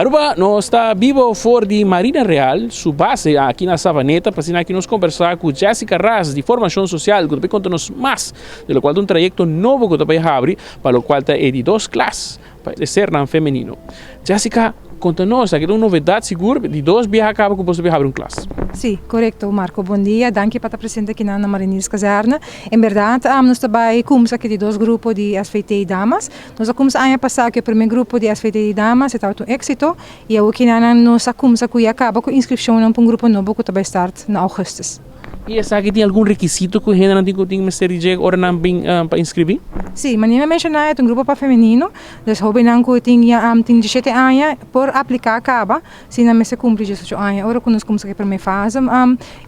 Aruba, nos ta bibo for di Marina Real, su base aki na Savaneta, pa asina aki nos combersa cu Jessica Ras di Formacion Social, cu ta bay conta nos mas di locual ta un trayecto nobo cu ta bay habri pa locual ta e di dos klas pa e sernan femenino. Jessica, conta nos, aki ta un novedad sigur, di dos biaha caba cu boso ta bay habri un klas. Si, corecto Marco, bon dia, danki pa ta presente aki na Marinierskazerne. En berdad nos ta bay cumsa aki di dos grupo di SVT damas. Nos a kumsa aña pasá ku e promé grupo di SVT di damas, e tabata un éksito, i awor kinanan nos a kumsa ku i a kaba ku inskripshonnan pa un grupo nobo ku ta bai start na ougùstus. I esaki tin algun rekisito ku hendenan tin ku tin mester di dje ora nan bin pa inskribí? Sí, manera mi a menshoná e ta un grupo pa femenino, dus hóbennan ku tin ya tin diesshete aña por apliká kaba. Si nan mester kumpli diesocho aña ora ku nos kumsa ku e promé fase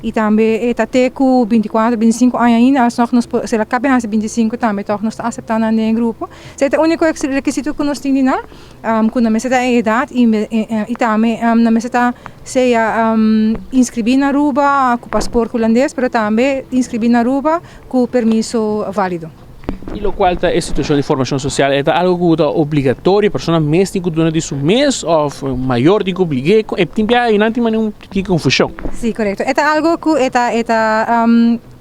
i tambe e ta te ku 24, 25 aña ainda alsnog nos por si el a kabe hasi 25 tambe tòg nos ta aseptá nan den e grupo. Esei ta e úniko rekisito ku nos tin di nan ku nan mester ta e edat i tambe nan mester ta sea inskribí na Aruba ku pasport hulandes pero tambe inskribí na Aruba ku permiso válido. I lokual ta e situashon di formashon sosial? E ta algu ku ta obligatorio, persona mes tin ku duna di su mes òf mayor tin ku oblig'é? E tin bia einan tin manera un tiki konfushon. Sí, korekto. E ta algu ku e ta e ta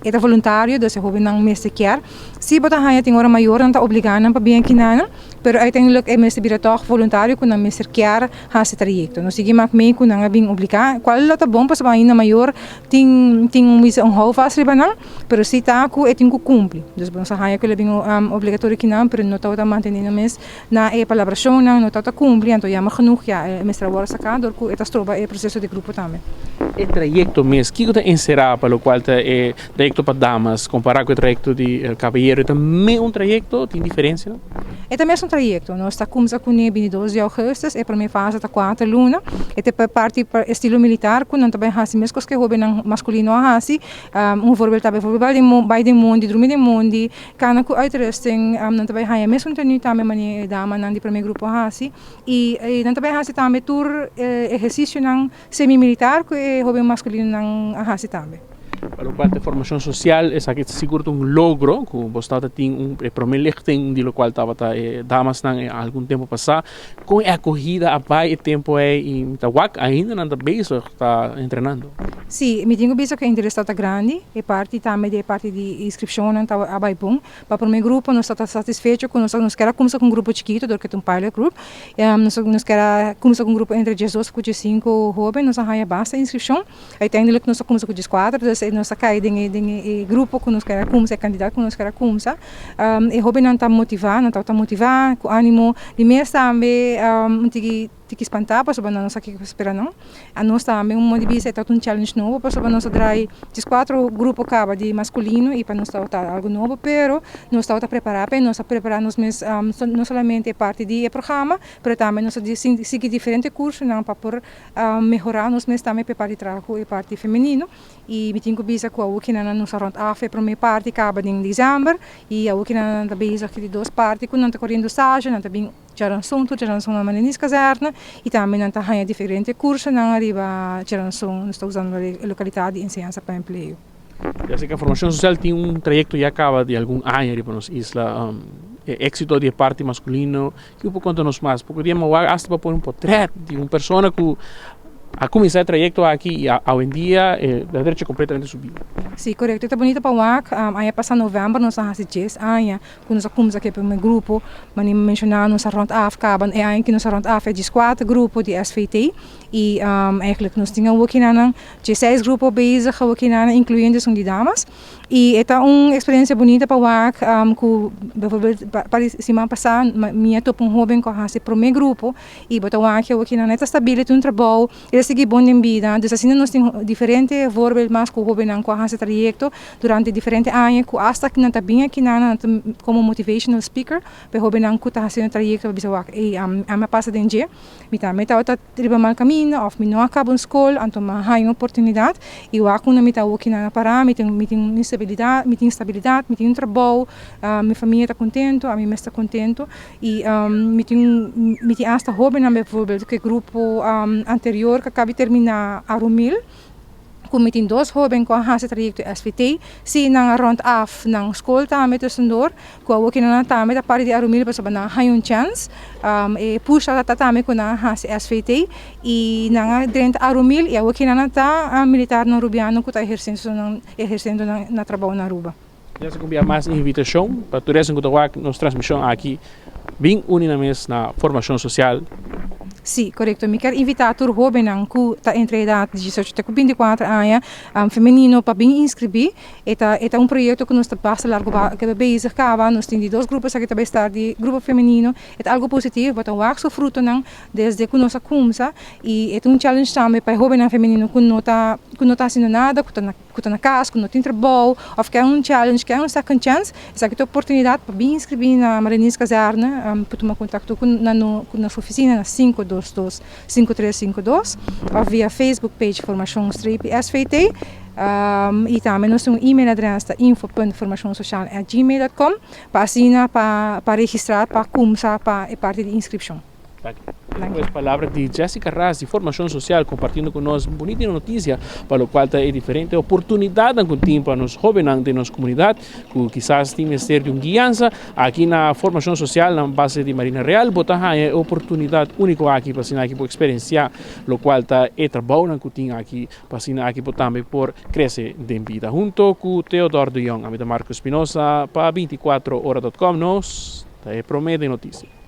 e ta voluntario, dus e hóbennan mester kier. Si bo ta haña tin ora mayornan ta obligá nan pa bin aki nan. Pero uiteindelijk e mester bira tòg voluntario ku nan mester kier hasi trayekto. No sigui mak mee ku nan a bin obliká, kual lo ta bon pasobra ainda mayor tin tin un bisa un houvast riba nan, pero si ta ku e tin ku kumpli. Dus bo no sa haña ku el a bin obligatorio kinan, pero no tabata mantene nan mes na e palabrashonnan, no tabata kumpli, anto jammer genoeg ya e mester a wòrdu saká dor ku e ta stroba e proseso di grupo tambe. E trayekto mes, kiko ta enserá pa lokual ta e trayekto pa damas kompará ku e trayekto di kabayero? E ta mes un trayekto? Tin diferensia? E ta mesun trayekto. Nos ta kumsa kuné 22 di ougùstus, e promé fase ta kuater luna. E ta parti pa estilo militar ku nan ta bai hasi meskos ku e hóbennan maskulino a hasi. Un voorbeeld ta bijvoorbeeld bai den bai den mondi, drumi den mondi, kana ku uitrusting. Nan ta bai haña mesun tenü tambe manera e damanan di promé grupo a hasi. I nan ta bai hasi tambe tur ehersisionan semi-militar ku e hóben maskulinonan a hasi tambe. Pa lokual ta e formashon sosial, esaki ta sigur ta un logro ku bo tabata tin un e promé lichting di lokual tabata e damasnan e algun tempu pasá. Kon e akohida a bai e tempu ei i mi ta wak ainda nan ta bezig ta entrenando. Sí, mi tin ku bisa ku e interes tabata grandi, e parti tambe di e parti di inskripshonnan a bai bon. Pa promé grupo nos ta satisfecho ku nos nos kier a kumsa ku un grupo chikitu dor ku ta un pilot group. Nos nos kier a kumsa ku un grupo entre diesdos ku diesinku hoben, nos a haña basta inskripshon. Uiteindelijk nos a kumsa ku dieskuater, dus nos a kai den e den e grupo ku nos kier a kumsa, e kandidat ku nos kier a kumsa. E hobennan ta motivá, nan tabata motivá ku ánimo. Di mes tambe un tiki tiki spantá pasobra nan no sa kiko spera nan. Anos tambe un modo di bisa e tabata un challenge nobo pasobra nos a drai dieskuater grupo kaba di maskulino i pa nos tabata algu nobo, pero nos tabata prepará p'e, nos a prepará nos mes no solamente e parti di e programa, pero tambe nos a sigui diferente kursonan pa por mehorá nos mes tambe pa e parti traha ku e parti femenino i mi tin ku bisa ku awor kinan nos a rònt af e promé parti kaba den desèmber i awor kinan nan ta bezig ku di dos parti ku nan ta koriendo stage nan ta bin djaranson tur djaranson nan manda Niskazèrne i tambe nan ta haña diferente kursonan ariba djaranson nos ta usando e lokalidat di enseñansa pa empleo. Así Formashon Sosial tin un trayekto ya kaba di algun aña riba nos isla. E éksito di e parti maskulino, Kiko por konta nos mas? Poko dia mi a wak asta pa pone un potret di un persona ku a kuminsá e trayekto aki i awendia e ta drecha kompletamente su bida. Sí, korekto. E ta bunita pa wak. Aña pasá novèmber nos a hasi dies aña ku nos a kuminsá ku e primer grupo. Manera mi menshoná nos a rònt af kaba e aña ku nos a rònt af e dieskuater grupo di SVT i eigentlik nos tin awor kinanan diesseis grupo bezig awor kinanan inkluyendo esun di damas. I e ta un eksperensia bunita pa wak ku bijvoorbeeld pa di siman pasá mi a topa un hóben ku a hasi promé grupo i bo ta wak awor kinan e ta stabil e tin un trabou e ta sigui bon den bida. Dus asina nos tin diferente voorbeeld mas ku hóbennan ku a hasi trayekto durante diferente aña ku asta nan ta bin akinan nan ta komo motivational speaker pa e hóbennan ku ta hasiendo trayekto pa bisa wak ey ami a pasa den dje mi tambe tabata riba mal kaminda òf mi no a kaba un skol, anto mi a haña un oportunidat i wak unda mi ta awor kinan a pará, mi tin mi tin mi stabilidat, mi tin stabilidat, mi tin un trabou, mi famia ta kontentu, ami mes ta kontentu i mi tin mi tin asta hóbennan bijvoorbeeld ku e grupo anterior ku a kaba di terminá Arumil. Ku mi tin dos hóben ku a hasi trayekto SVT, si nan a rond af nan skol tambe tussendoor, ku awor ki nan tambe ta parti di Arumil pasobra nan a haña un chèns. E push tabata tambe ku nan a hasi SVT i nan a drenta Arumil i awor ki nan ta militarnan Rubiano ku ta ehersendo nan trabou na Aruba. Ya sa kumpia mas invitashon pa tur esun ku ta wak nos transmishon aki bin uni nan mes na Formashon Sosial. Sí, korekto. Mi kier invitá tur hóbennan ku ta entre edat di diesocho te ku bintikuater aña, femenino, pa bin inskribí. E ta e ta un proyekto ku nos ta basta largu bezig kaba. Nos tin di dos grupo esaki ta bai start di grupo femenino. E ta algu positivo, bo ta wak su frutonan desde ku nos a kumsa i e ta un challenge tambe pa e hóbennan femenino ku no ta ku no ta hasiendo nada, ku ta na. ku ta na kas, ku no tin trabou òf ke un challenge, ke un second chance, esaki ta oportunidat pa bin inskribí na Marinierskazerne, por tuma kontakto ku na nos ofisina na 522 5352 òf via Facebook page Formashon Strepi SVT i tambe nos tin un email adrès ta info punt formashonsocial at gmail dot com pa asina pa registrá pa kumsa pa e parti di inskripshon. Danki. Pues palabra di Jessica Ras di Formacion Social compartiendo cu nos bunita noticia pa locual ta e diferente oportunidadnan cu tin pa nos hobennan den nos comunidad cu kisas tin mester di un guianza. Aki na Formacion Social na base di Marina Real bo ta haya e oportunidad unico aki pa asina aki bo experiencia locual ta e trabounan cu tin aki pa asina aki bo tambe por crece den bida. Hunto cu Theodore de Jong, ami ta Marco Espinosa pa 24 ora dot com nos ta e prome den noticia.